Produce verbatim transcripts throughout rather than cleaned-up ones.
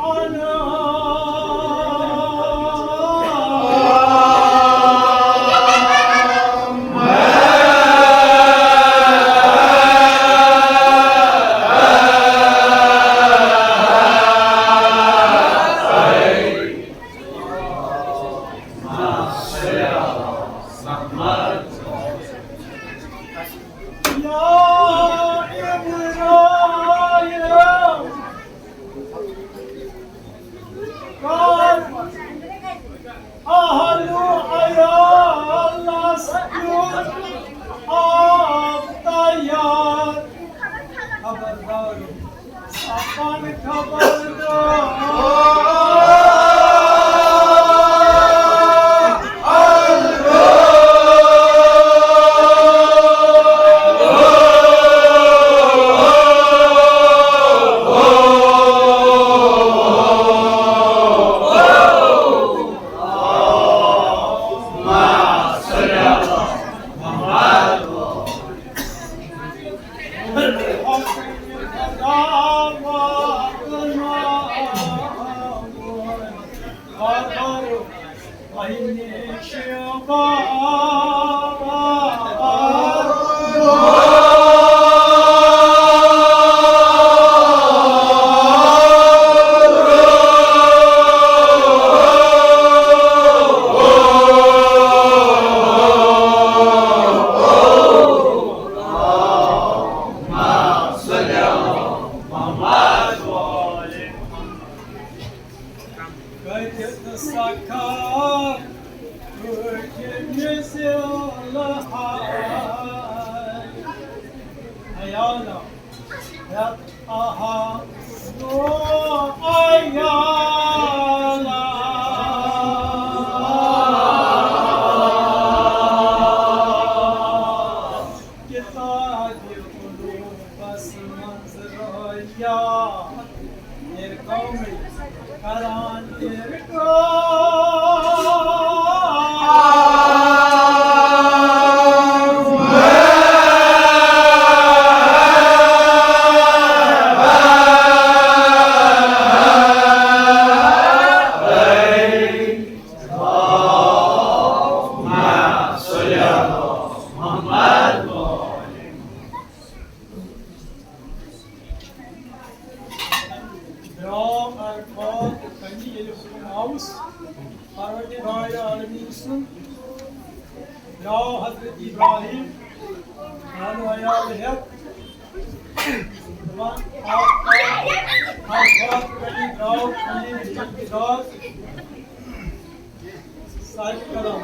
يا إبراهيم، قد أهل عيال أسجد أبطيات. خبردار، سپن خبردار. کتہِ سکھا ٲٹھمہِ ذی الحج۔ عیالا، ہیت اہا نو عیالا۔ کتابِ قلوبس منٛز رٲیا۔ کران تیرٕ کٲم۔ درٛاو عرفات کنہِ ییٚلہِ حُکُم آوُس پروردگار عالمین سُنٛد، درٛاو حضرت ابراہیم پانہٕ عیال ہٮ۪تھ۔ دپان، آفتاب عرفات کنہِ درٛاو کنہِ ییٚلہِ داغ سارِ کلام۔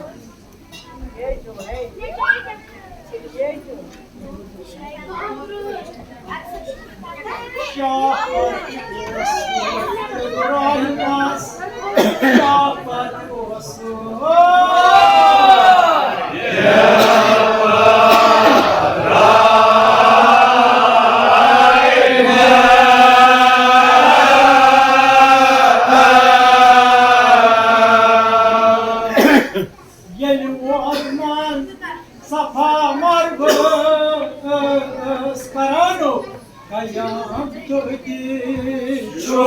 ییٚلہِ ووتنَن صفا مروہ ٲس کران، قیام تہٕ دی چھُ۔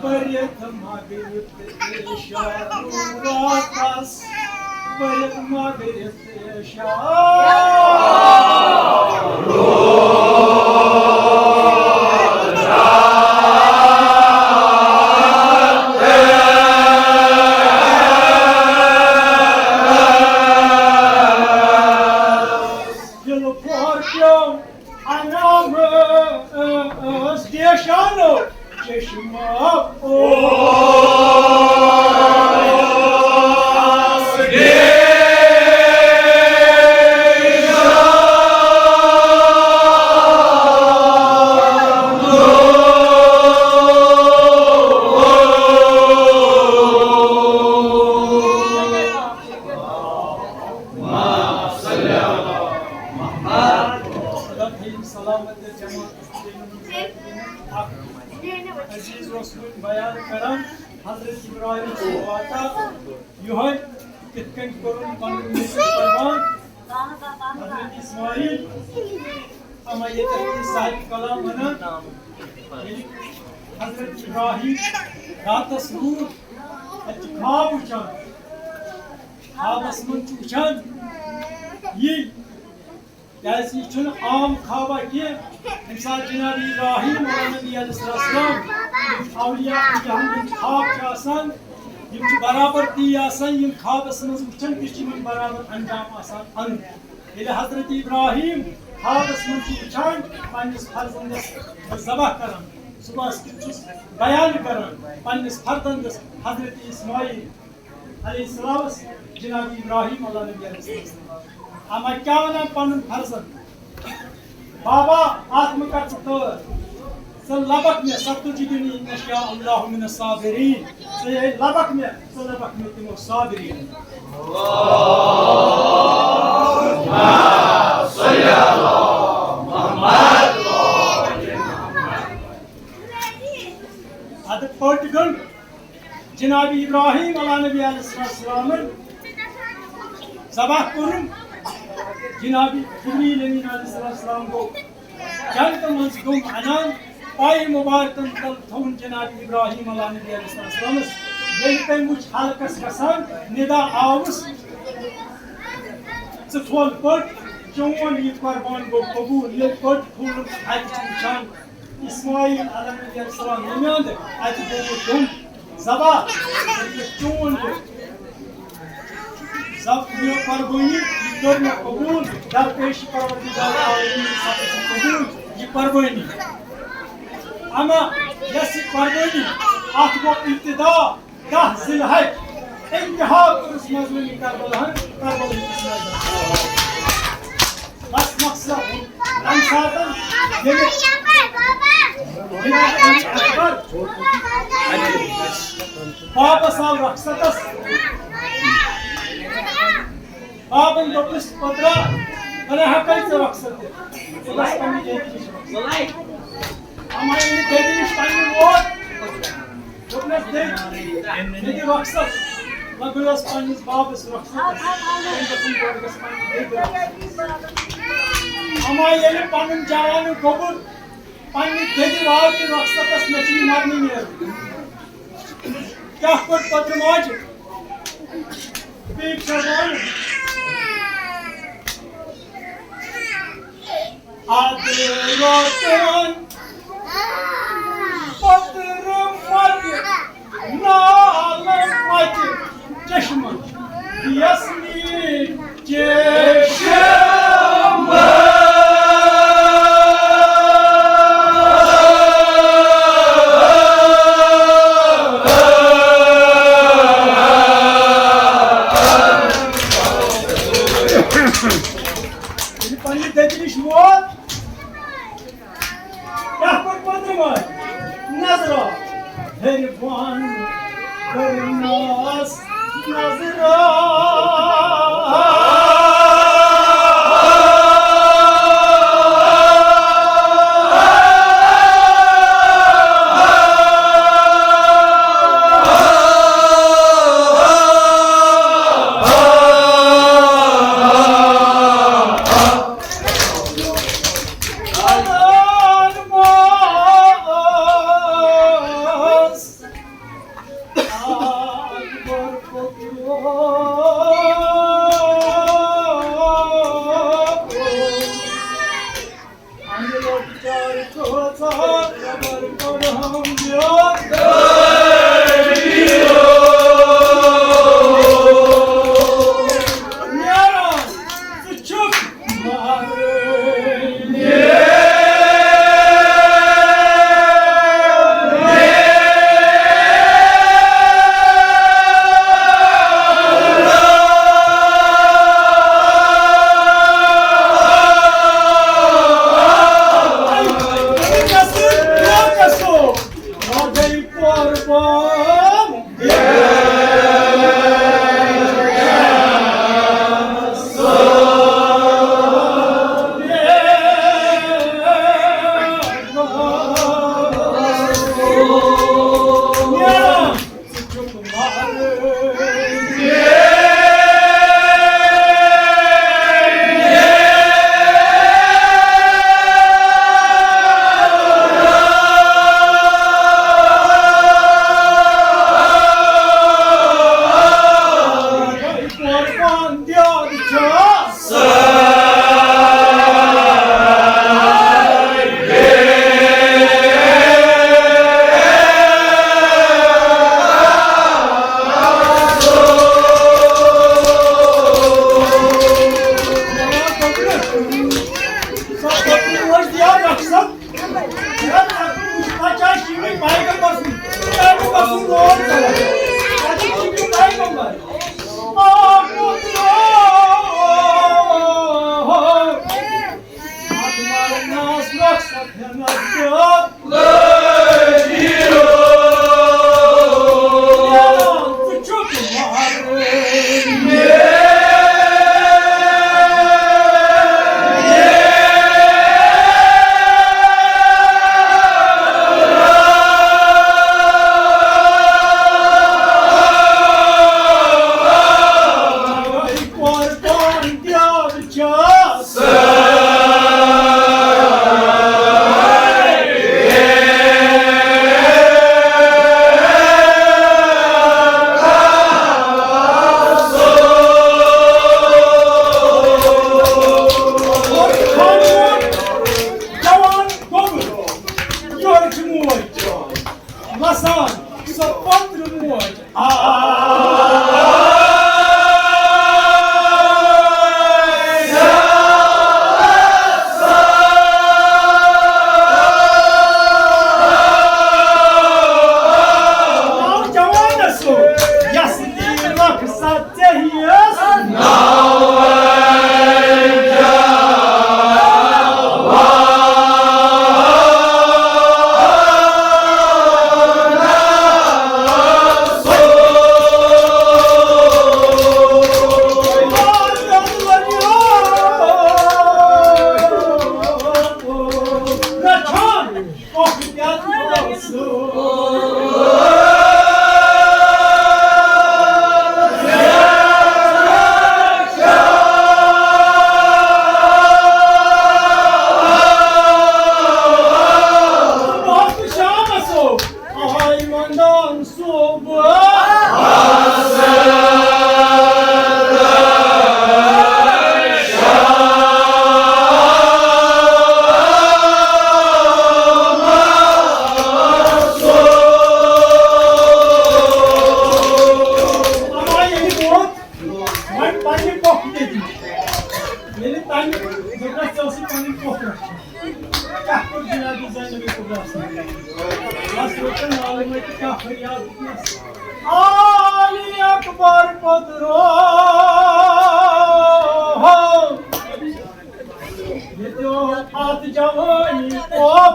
پٔرِتھ مغرب تہٕ عشاء واپس، پٔرِتھ مغرب تہٕ عشاء۔ دِلہٕ پھوٚر پیوٚو انام ٲس دیشانو چشمہ اوس۔ بیان کران، حضرت ابراہیم سُنٛد واقعہ یِہوٚے، کِتھ کٔنۍ کوٚرُن پنُن نیٚچوٗ قربان۔ حضرت اسماعیل، اما ییٚتٮ۪تھ چھِ صاحب کلام ونان، ییٚلہِ حضرت ابراہیم راتس روٗد، اَتہِ چھُ خواب وٕچھان، خوابس منٛز چھُ وٕچھان یہِ، کیازِ یہِ چھُنہٕ عام خوابہ کینٛہہ۔ ییٚمہِ ساتہٕ جناب ابراہیم علیہ نبی علیہ السلام، یِم اولیاء اللہ ہٕنٛدۍ یِم خواب چھِ آسان، یِم چھِ برابر تی آسان، یِم خوابس منٛز وٕچھان تہِ چھِ یِمن برابر انجام آسان انُن۔ ییٚلہِ حضرت ابراہیم خوابس منٛز چھُ وٕچھان پننِس فرزندس بہٕ ذبح کران، صبحس کیُتھ چھُس بیان کران پننِس فرزندس حضرت اسماعیل علیہ السلامس جناب ابراہیم علیہ نبی علیہ السلام۔ اما کیا ونان پنن فرزند، بابا، اتھ مہ کر ژٕ تٲر، ژٕ لبکھ مےٚ، ستجدنی ان شاء اللہ من الصابرین، ژٕ ییٚلہِ لبکھ مےٚ، ژٕ لبکھ مےٚ تِمو صابرین۔ ادٕ پٔٹ گٔنٛڈ۔ جناب ابراہیم علیہ نبی علیہ السلامن ذبح کوٚرُن۔ جناب جبریل امین علیہ السلام گوٚو جنتہٕ منٛز گوٚم انان، پایہِ مبارکن تل تھوٚوُن جناب ابراہیم علیہ نبی علیہ السلامس۔ ییٚلہِ تٔمۍ وُچھ حلقس گژھان، ندا آوُس، ژٕ پھول پٔٹ، چون یہِ قربان گوٚو قبول۔ ییٚلہِ پٔٹ کھولُن، اتہِ چھُ وُچھان اسماعیل علیہ السلام ییٚمہِ اندٕ اتہِ گوٚمُت دیُن ذبح، یہِ چون یہِ ذب-، یہِ قربٲنی، یہِ کٔر مےٚ قبول، درپیش پروردگار عالمین سپد قبول یہِ قربٲنی۔ اما یۄس یہِ قربٲنی، اتھ گوٚو ابتدا دَہ ذی الحج، انتہا کوٚرُس مظلوم کربلاہن، کربلا ہٕنٛدِس میدانس۔ بس مقصد، تمہِ ساتن ییٚلہِ جناب اکبر واپس آو رخصتس، بابن دوٚپُس، پٔترا، بہٕ نہ ہٮ۪کَے ژےٚ رۄخصت دِتھ۔ ژٕ گژھ پننہِ دٮ۪دِ نِش رۄخصت۔ اما ییٚلہِ دٮ۪دِ نِش پننہِ ووت، دوٚپنَس، دٮ۪دِ، مےٚ دِ رۄخصت۔ نہ، بہٕ گژھ پننِس بابس رۄخصت۔ أمۍ دوٚپُن، گۄڈٕ گژھ پننہِ دٮ۪دِ رۄخصت۔ اما ییٚلہِ پنُن جوانہٕ گوٚبُر پننہِ دٮ۪دِ واتہِ رۄخصتس، مےٚ چھُ یہِ مرنہٕ نیرُن۔ کیٛاہ کوٚر پترِ ماجہِ؟ بیٚیہِ چھےٚ وَنان، اَدٕ روتَن پترِ ماجہِ، نالہٕ ماجہِ چشمہٕ یَس نی۔ ییٚلہِ پننہِ دٔدِ نِش ووت، کیٛاہ کوٚر پٔترِ ماجہِ؟ نظرا۔ ہیٚرِ بۄن کٔرنَس نظرا۔ قربان دیاد چھا۔ جوان گوٚبُر، یورٕ چھِ موج جوان۔ وسان سۄ پترِ موج۔ آ۔ ناو جوانس سُہ، یس دی لکھ ست ژےٚ ہِیَس۔ وۄنۍ پننہِ پۄپھٕ تہِ دِتھ۔ ییٚلہِ تَمہِ ضروٗرت ژےٚ ٲسٕے پنٕنۍ پۄپھ رَچھِنۍ۔ کیٛاہ کوٚر جنابِ زینبِ کُبرا سٕنٛدِ؟ بس یوت چھُ معلومٕے تہٕ کیٛاہ فریاد دِژمَس۔ عالی اکبر پوٚدرو۔ ییٚتہِ اتھ جوٲنی پوٚپ۔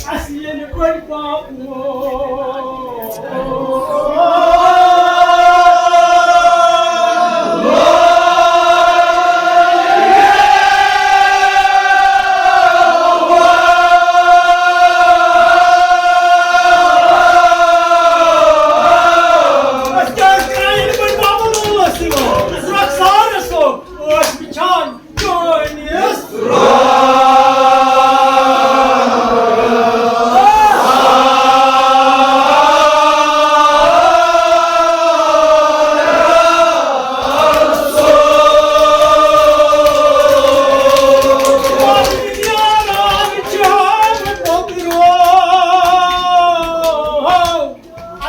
اَسہِ ییٚلہِ بٔڑۍ بب ووت۔ أسۍ کیٛاہ ٲسۍ کران ییٚلہِ بٔڑۍ ببُن اوس یِوان؟ رۄخسار اوس، ٲسۍ وٕچھان چٲنِس۔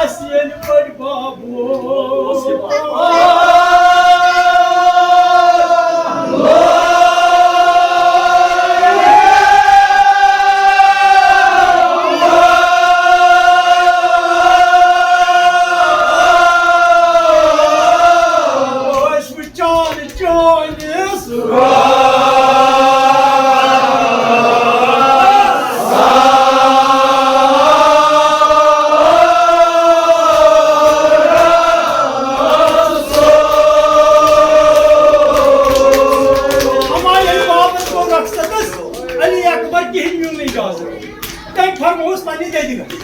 اَسہِ ییٚلہِ بٔڑۍ بب اوس۔ ٲسۍ وٕچھان چٲنِس۔ اما ییٚلہِ واپس گوٚو رۄخصتس، علی اکبر کِہِنۍ میوٗل نہٕ اجازت۔ تٔمۍ فرمووُس پننہِ دٮ۪دِ گژھ۔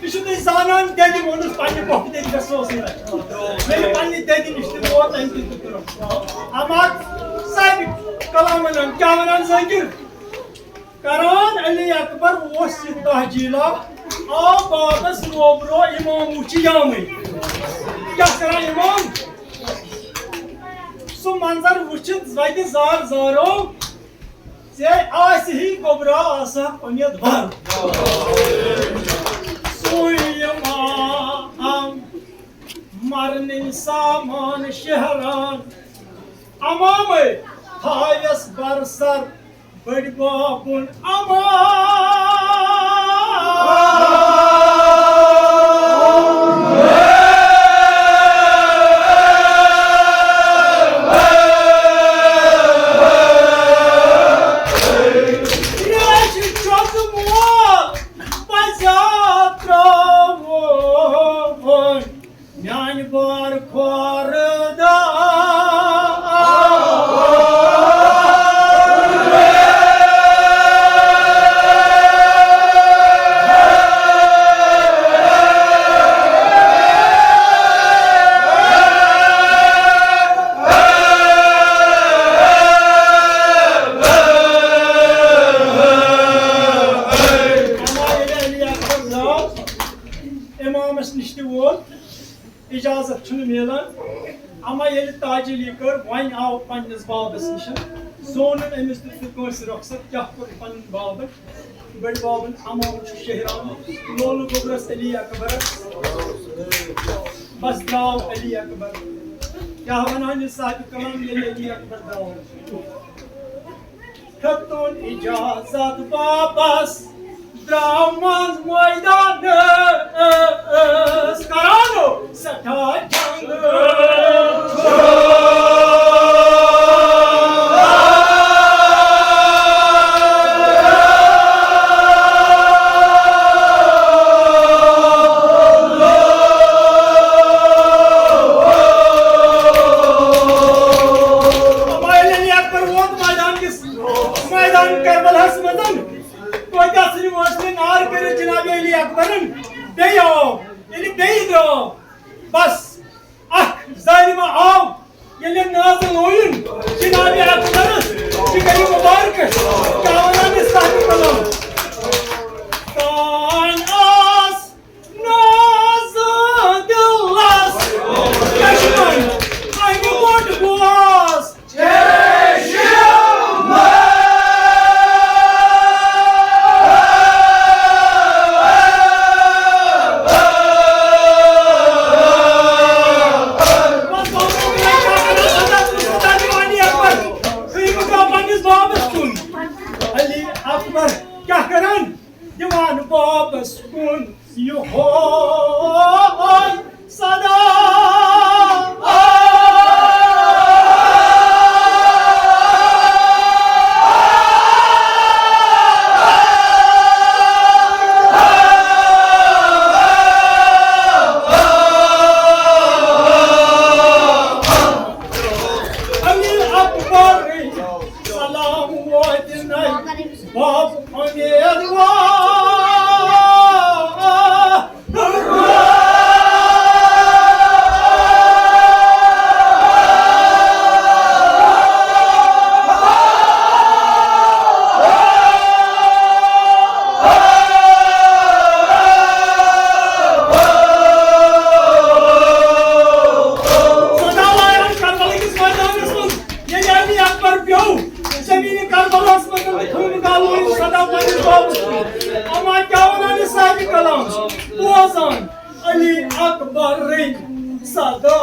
یہِ چھُو تُہۍ زانان، دٮ۪دِ ووٚنُس پننہِ پۄپھِ دٮ۪دِ گژھ سُہ اوسُے وَتہِ۔ ییٚلہِ پننہِ دٮ۪دِ نِش تہِ ووت، تٔمۍ تہِ دیُت رۄخصت۔ اما سارِ کلام ونان، کیٛاہ ونان ذٲکِر؟ کران علی اکبر اوس یہِ تحجیلہ، آ بس روبرو امام وچھ یامٕے۔ کیٛاہ کران امام؟ سُہ منظر وٕچھِتھ وتہِ زار زارو، ژےٚ آسہِ ہی گوٚبرا آسان اُمید وار۔ سُے امام مرنٕنۍ سامان شہران، امامے تھاوٮ۪س برسر بٔڑۍ بابُن امان۔ ریش چھۄژ مول پزیٛا ترٛاوُن۔ میانہِ بار کھۄر دار۔ امامس نِش تہِ ووت۔ اجازت چھُنہٕ میلان۔ اما ییٚلہِ تاجلی کٔر، وۄنۍ آو پننِس بابس نِش۔ زونُن أمِس دیُت نہٕ کٲنٛسہِ رۄخصت، کیٛاہ کوٚر پنُن بابن؟ بٔڑۍ بابن امام چھُ شہران، لولہٕ گوٚبرس علی اکبرس۔ بس درٛاو علی اکبر۔ کیٛاہ ونان یہِ صاحب کلام ییٚلہِ علی اکبر درٛاو؟ ہیوٚتُن اجازت واپس درٛاو منٛز مٲدانس، کران اوس سٮ۪ٹھاہ جنگ۔ علی اکبر ووت مٲدان کِس، مٲدان کربلاہس منٛز۔ توتہِ آسہٕ یِم ٲسۍ نار کٔرِتھ جناب علی اکبرن۔ بیٚیہِ آو، ییٚلہِ بیٚیہِ درٛاو، بس اکھ ظٲلمہ آو، ییٚلہِ نازٕ لویُن جناب اکبرس، یہِ گٔیہِ مُبارکس، کیٛاہ ونان أسۍ تتھ قلم؟ تان آس نازٕ دِلس دشمن، امہِ گۄڈٕ گوس۔ علی اکبر کیٛاہ کران؟ دِوان بابس کُن یِہوے صدا۔ علی اکبر سلام واتناے باب امیدوار۔ سدا لایان کربلہٕ کِس مٲدانس منٛز ییٚلہِ علی اکبر پیوٚو زمین کربلاہس منٛز، خون گالویُن سدا پننِس بابس کُن۔ اما کیٛاہ ونان یہِ صاحب کلام؟ بوزان علی اکبرٕنۍ صدا۔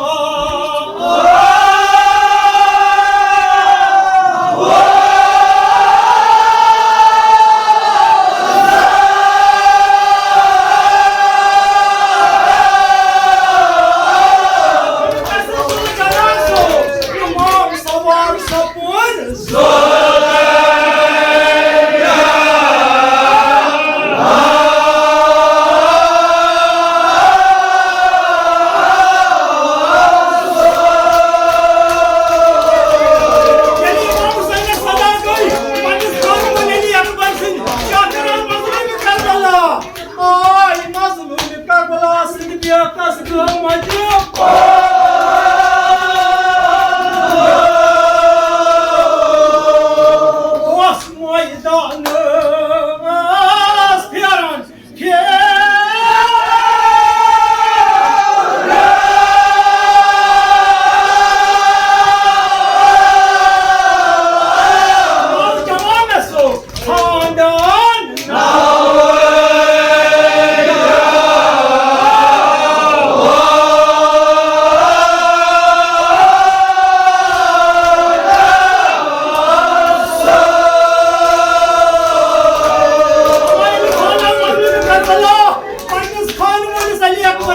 امام سوار سپور۔ ییٚلہِ امام حسینس صدا گٔے، پننِس خانمن علی اکبر سٕنٛدۍ، کیٛاہ کران مظلوم کربلا؟ آے مظلوم کربلا سٕنٛدۍ بیٹس گٲمٕتۍ۔ اوس مٲدانس پھیران، پھیران۔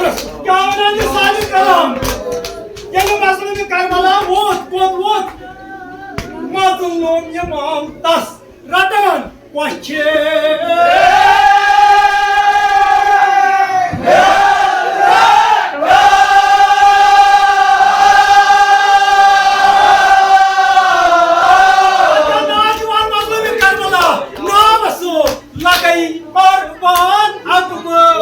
کیٛاہ وَنان یہِ سالِم کلام؟ ییٚلہِ مظلوم کربلا ووت، کوٚت ووت؟ مظلوم امام تس رٹان کۄچھِ۔ ناو جوان مظلوم کربلا، ناو سُہ لگئی قربان اکبر۔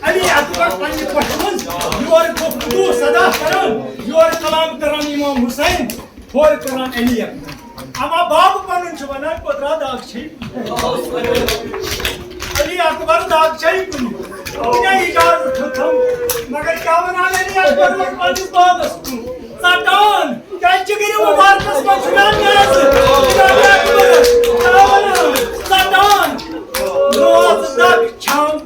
علی اکبر پننہِ کۄٹھِ منٛز یورٕ گفتگو صدا کران، یورٕ کلام کران امام حسین۔ ہورٕ کران علی اکبر۔ اما باب پنُن چھُ ونان، کوترا داغ چھے؟ علی اکبر داغ چھے کُنہِ؟ کُنہِ اجازت ہیوٚتھم۔ مگر کیٛاہ ونان علی اکبر اوس پننِس بابس کُن؟ ژٹان۔ کیٛازِ جگرِ مبارکس منٛز چھُ مےٚ نیازٕ؟ علی اکبر، کیٛاہ ونان؟ ژٹان۔ روزٕ دگ چھم۔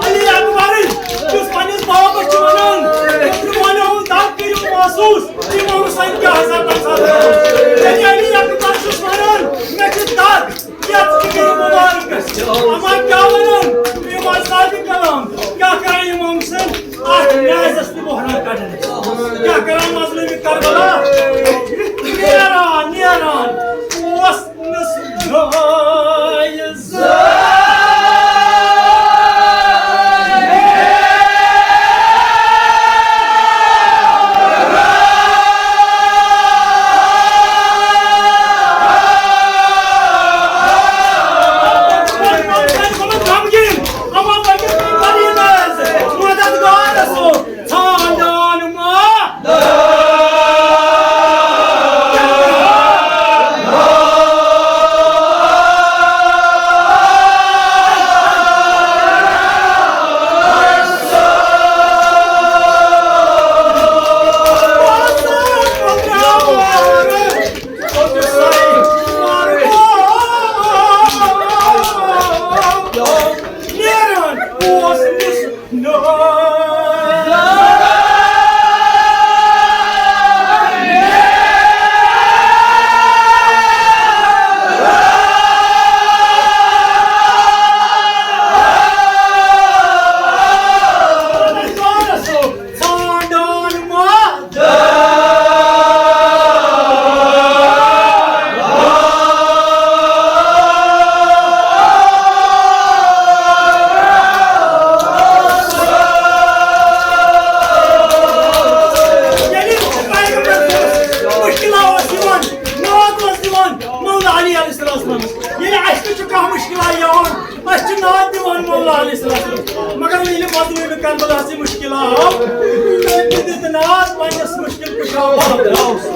علی اکبرٕنۍ یُس پننِس بابس چھُ ونان، تِمن ہُنٛد دگ کٔرِو محسوٗس، تِمو سۭتۍ کیٛاہ ہسا تمہِ ساتہٕ کرو۔ ییٚلہِ علی اکبر چھُس ونان، مےٚ چھِ دگ یتھ جگرِ مبارکس، اما کیٛاہ ونان، یِم آسہٕ صاحب کلام، کیٛاہ کران امام حسین، اتھ نیازس تہٕ بحران کڑان، کیٛاہ کران مظلوم کربلا، نیران، نیران، اوس مگر ییٚلہِ مظلوٗم کربلاہس یہِ مُشکِل آو، تٔمۍ تہِ دیُت ناز پننِس مُشکِل کُشاوس۔